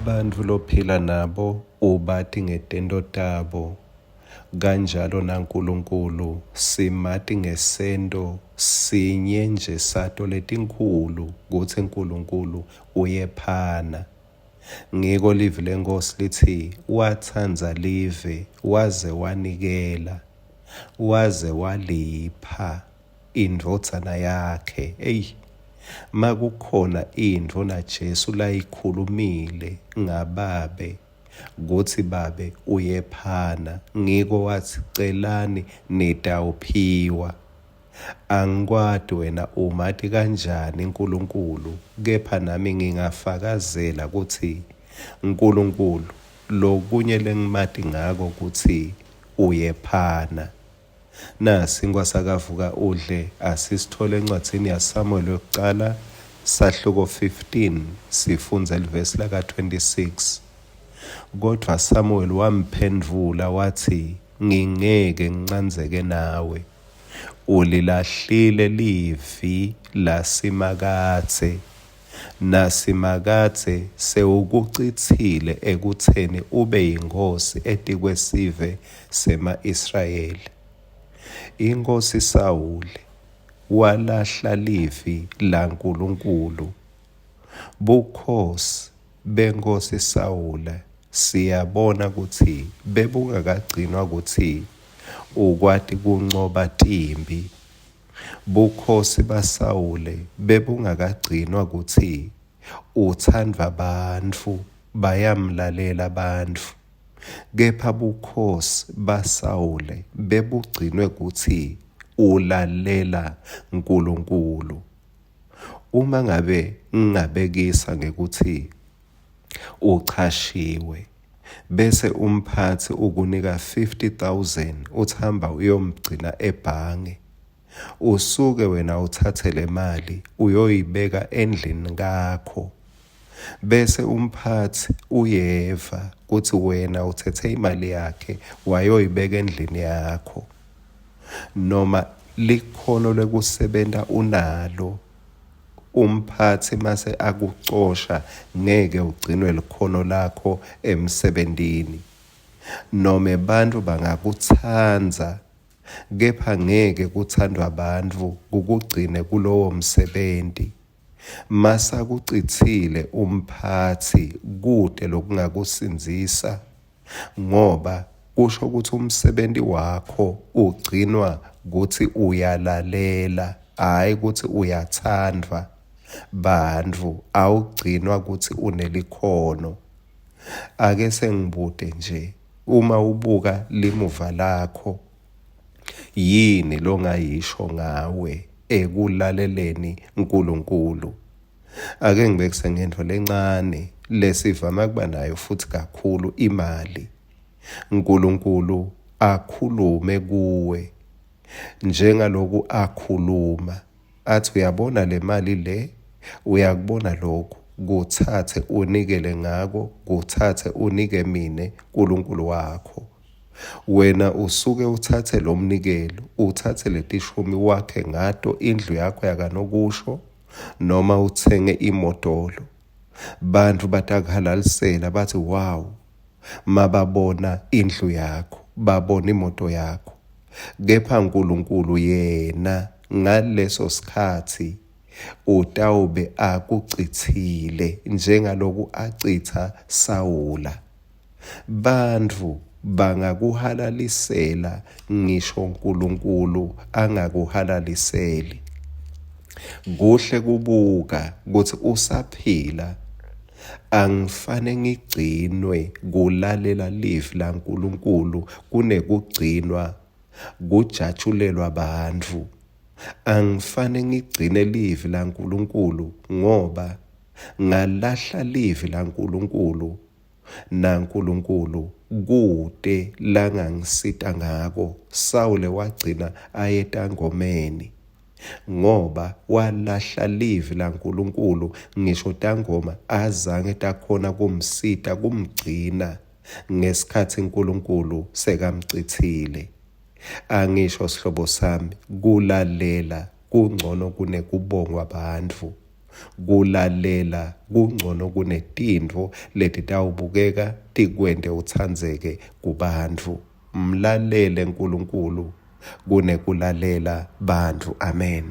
Bantfu lophila nabo ubati ngetento tabo, kanjalo naNkulunkulu simati ngesento sinye nje sato letinkhulu kutsi Nkulunkulu uyephana. Ngiko livi leNkhosi litsi watsandza live waze wanikela, waze walipha indvodzana yakhe. Eyi, makukhona intfo naJesu layikhulumile ngaBabe kutsi Babe uyephana, ngiko watsi celani nitawuphiwa. Angikwati wena umati kanjani Nkulunkulu, kepha nami ngingafakazela kutsi Nkulunkulu lokunye lengimati ngako kutsi uyephana. Nasinkwa sakavuka udle asisithole encwadzini yaSamuel wekucala sahluko 15 sifundze livesi laka-26. Kodvwa Samuel wamphendvula watsi, Ngingeke ngincandzeke nawe. Ulilahlile livi laSimakadze, naSimakadze sewukucitsile ekutseni ube yinkhosi etikwesive sema-Israyeli. Inkhosi Sawule walahla livi laNkulunkulu. Bukhosi benkhosi Sawula siyabona kutsi bebungakagcinwa kutsi ukwati kuncoba timphi. Bukhosi baSawule bebungakagcinwa kutsi utsandvwa bantfu, bayamlalela bantfu. Kepha bukhosi baSawule bebugcinwe kutsi ulalela Nkulunkulu. Uma ngabe ngingabekisa ngekutsi uchashiwe bese umphatsi ukunika 50,000 uthi hamba uyomgcina ebhange, usuke wena uthathe le mali uyoyibeka endlini kakho, bese umphatsi uyeva kutsi wena uthethe imali yakhe wayoyibeka endlini yakho. Noma likhono lekusebenta unalo, umphatsi mase akucosha ngeke ugcinwe likhono lakho emsebentini. Nome bantfu bangakutsandza kepha ngeke kuthandwa bantfu kukugcine kulowo msebenti. Masakucitsile umphatsi kute lokungakusindzisa ngoba kusho ukuthi umsebenti wakho ugcinwa kutsi uyalalela hhayi kutsi uyathandwa bantfu, awugcinwa kutsi unelikhono. Ake sengibute nje, uma ubuka limuva lakho, yini longayisho ngawe ekulaleleni Nkulunkulu? Ake ngibekise ngentfo lencane lesivama kuba nayo futhi kakhulu, imali. Nkulunkulu akhulume kuwe njengaloku akhuluma athi uyabona le mali le, uyakubona lokhu, kuthathe unikele ngako, kuthathe unike mine Nkulunkulu wakho. Wena usuke uthathe lo mnikelo, uthathe letishumi wakhe ngato indlu yakho yakanokusho noma uthenge imotolo. Bantfu batakuhalalisela bathi wow, mababona indlu yakho, babona imoto yakho. Kepha Nkulunkulu yena ngaleso sikhathi utawube akucitsile njengaloku acitsa Sawula. Bantfu bangakuhalalisela ngisho Nkulunkulu angakuhalaliseli. Kuhle kubuka kutsi usaphila angifane ngigcinwe kulalela livi laNkulunkulu kunekugcinwa kujatshulelwa bantfu. Angifane ngigcine livi laNkulunkulu ngoba ngalahla livi laNkulunkulu naNkulunkulu kute langangisita ngako. Sawule wagcina ayetangomeni ngoba walahla livi laNkulunkulu, ngisho tangoma azange takhona kumsita kumgcina ngesikhatsi Nkulunkulu sekamcitsile. Angisho sihlobo sami, kulalela kungcono kunekubongwa bantfu. Kulalela kungcono kunetintfo letitawubukeka tikwente utsandzeke kubantfu. Mlalele Nkulunkulu kunekulalela bantfu. Amen.